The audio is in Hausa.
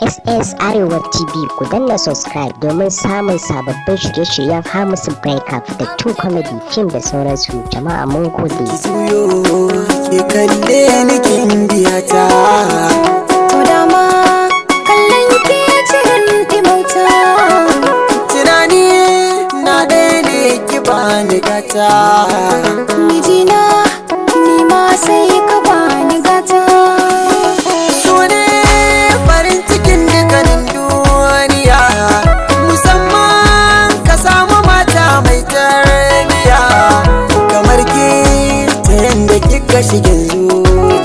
SS Arewa TV, ku danna subscribe domin samun sababbin shirye-shiryen Hamisu Breakup da 2 Comedy Film da sauransu. Jama'a, mun gode. Juyo ki kalle ni, kin biya ta. To dama kallon ke cirin ɗimauta. Tunani na ɗaya ne, ki bani gata. Mijina, ni ma sai ka bani gata. Su ne farin cikin dukkanin duniya, musamman ka samu mata mai tarbiya kamar ki, ta yanda kika shigin zuciya.